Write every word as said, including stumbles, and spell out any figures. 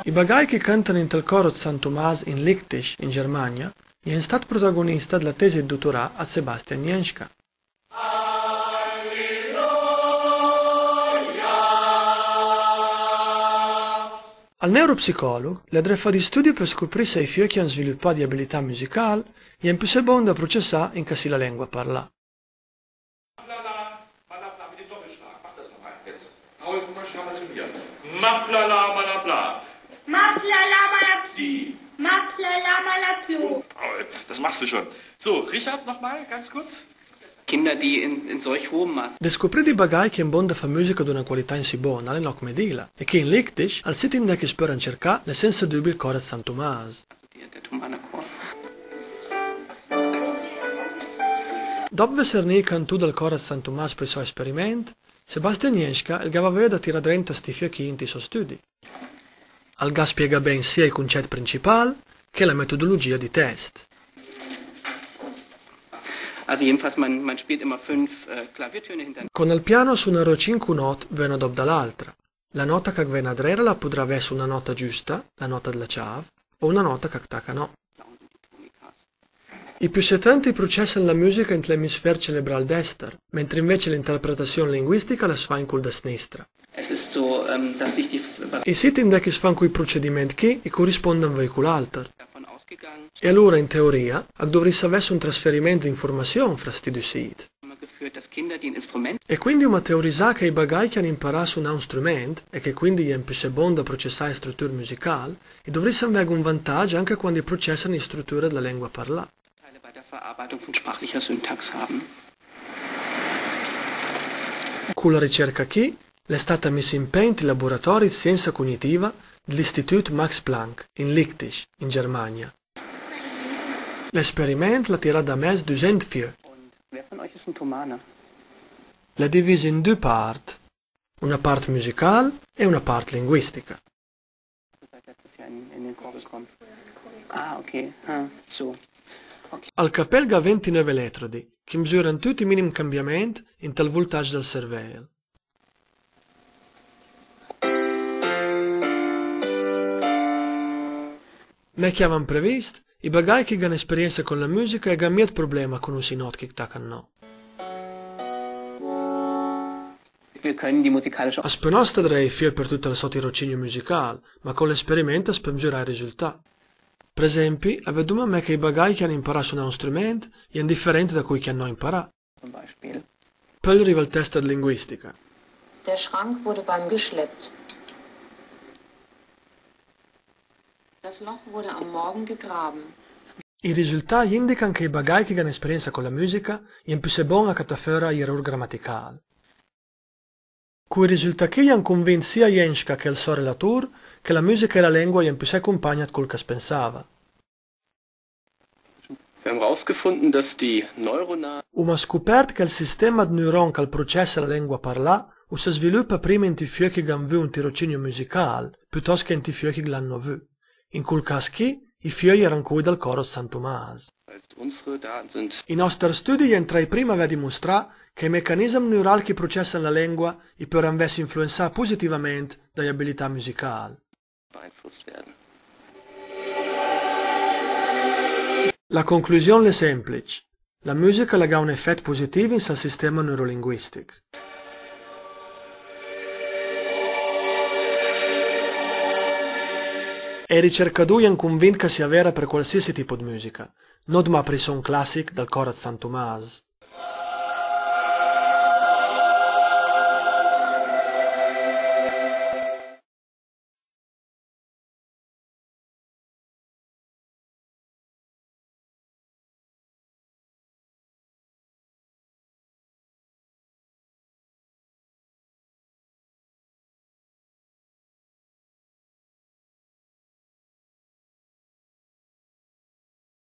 I bagài che i cönta int el coro ed San Tumas in Lichtich, in Germania, i è stacc protagonista dla tesi ed duturà a Sebastian Jenschka. Al neuropsicolog l'è dré a fà di studi per scuprì se i fiöch che i àn svilupà di abilità musicale i è püssé bon da processà in ca sì la lengua parlà. Maplala, malapla, mit dem Doppelschlag. Mach das nochmal jetzt. Paul, komm mal, schau mal zu mir. Maplala, malapla. Maplala, malapli. Wie? Maplala, malaplu. Paul, das machst du schon. So, Richard, nochmal, ganz kurz. Kinder, die in, in solch hohem Maß. Descuprì di bagài che i è bon da fà müsica d'una qualità insì bona, l'è 'n òcc medìla, e che in Lichtich, al sit indè che i s' pöran cercà, l'è sensa dübi il coro ed San Tumas. Also der, der Thomaner Chor. Dòp vess ernì i cantù del coro ed San Tumas per i sò esperiment, Sebastian Jenschka el gh'aveva vöja da tirà dré int sti fiöch int i sò studi. Al gh'à spiegà ben sia i concett principal che la metodologia di test. Also jedenfalls, man, man spielt immer fünf, äh, Klaviertöne hintereinander. Con el piano sunarò cinch nòt vöna dòp da l'altra. La nòta che ven adrera la pudrà vess una nòta giüsta, la nòta dla ciav, o una nòta che taca nò. I püssé tönt i processan la müsica int l'emisfer celebral dester, mentri invece l'interpretazion linguistica la s' fa in cul da snistra. Es ist so, ähm, dass sich die I sit indè che i s' fan cui procediment chì, i currispóndan vöi cul alter. Davon ausgegangen, E alura, in teoria, a gh'duvrìss vess un trasferiment d'infurmazion fra sti dü sit. Geführt, dass Kinder, die ein Instrument E quindi üm a teorisà che i bagài che i àn imparà a sunà un strüment, e che quindi i è püssé bon da processà i strütür müsical, i duvrìssan vègh un vantagg anca quandi i processan i strütür dla lengua parlà. Teile bei der Verarbeitung von sprachlicher Syntax haben. Cula ricerca chì l'è stata miss in pè int i laboratori di siensa cugnitiva dl'Istitut Max Planck in Lichtich, in Germania. L'esperiment l'à tirà da mès düsent fiö. Und wer von euch ist ein Thomaner? L'è divìs in dü part, una part müsical e una part linguistica. Seid letztes Jahr in, in den Chor gekommen? Ah, okay. Ah, so. Okay. Al capel gh'à ventinöv eletrodi, che i msüran tüt i minim cambiament int el vultagg del servèl. Mé che avàm previst, i bagài che i gh'àn esperiensa con la müsica i gh'àn miet problema a cunuss i nòt che i tacan nò. Wir können die musikalische A s' pö nò sta dré i fiö per tüt el sò tirocinio müsical, ma con l'esperiment a s' pö msürà i risultat. Per esempi, a veduma mé che i bagài che i àn imparà a sunà un strüment i è diferent da cui che i àn nò imparà. Zum Beispiel. Pö riva el test di linguistica. Der Schrank wurde beim Geschleppt. Das Loch wurde am Morgen gegraben. I risultat i indican che i bagài che i gh'àn esperiensa con la müsica i è püssé bon a catà föra i erur gramatical. Cui risultat chì i àn cunvint sia Jenschka che el sò relatur che la müsica e la lengua i è püssé cumpagna de cul che s' pensava. Wir haben rausgefunden, dass die neuronal Üm à scupert che el sistema de neuron che el processa la lengua parlà us se svilupa prima int i fiö che i gh'àn vü un tirocinio müsical, pütost che int i fiö che i gh'l'àn nò vü. In cul cas chì, i fiö i eran cui del coro de San Tumas. Als unsere Daten sind. I noster stüdi i è tra i prim a vè dimustrà che i mecanisem neural che i processan la lengua i pöran vess influensà pusitivament da i abilità müsical. Beeinflusst werden. La conclusion l'è semplice. La müsica la gh'à un efet pusitiv in sal sistema neurolinguistic. E i ricercadui i àn cunvint che sia vera per qualsiasi tipo de müsica, nò dmà per i son classic dal coro de San Tumas.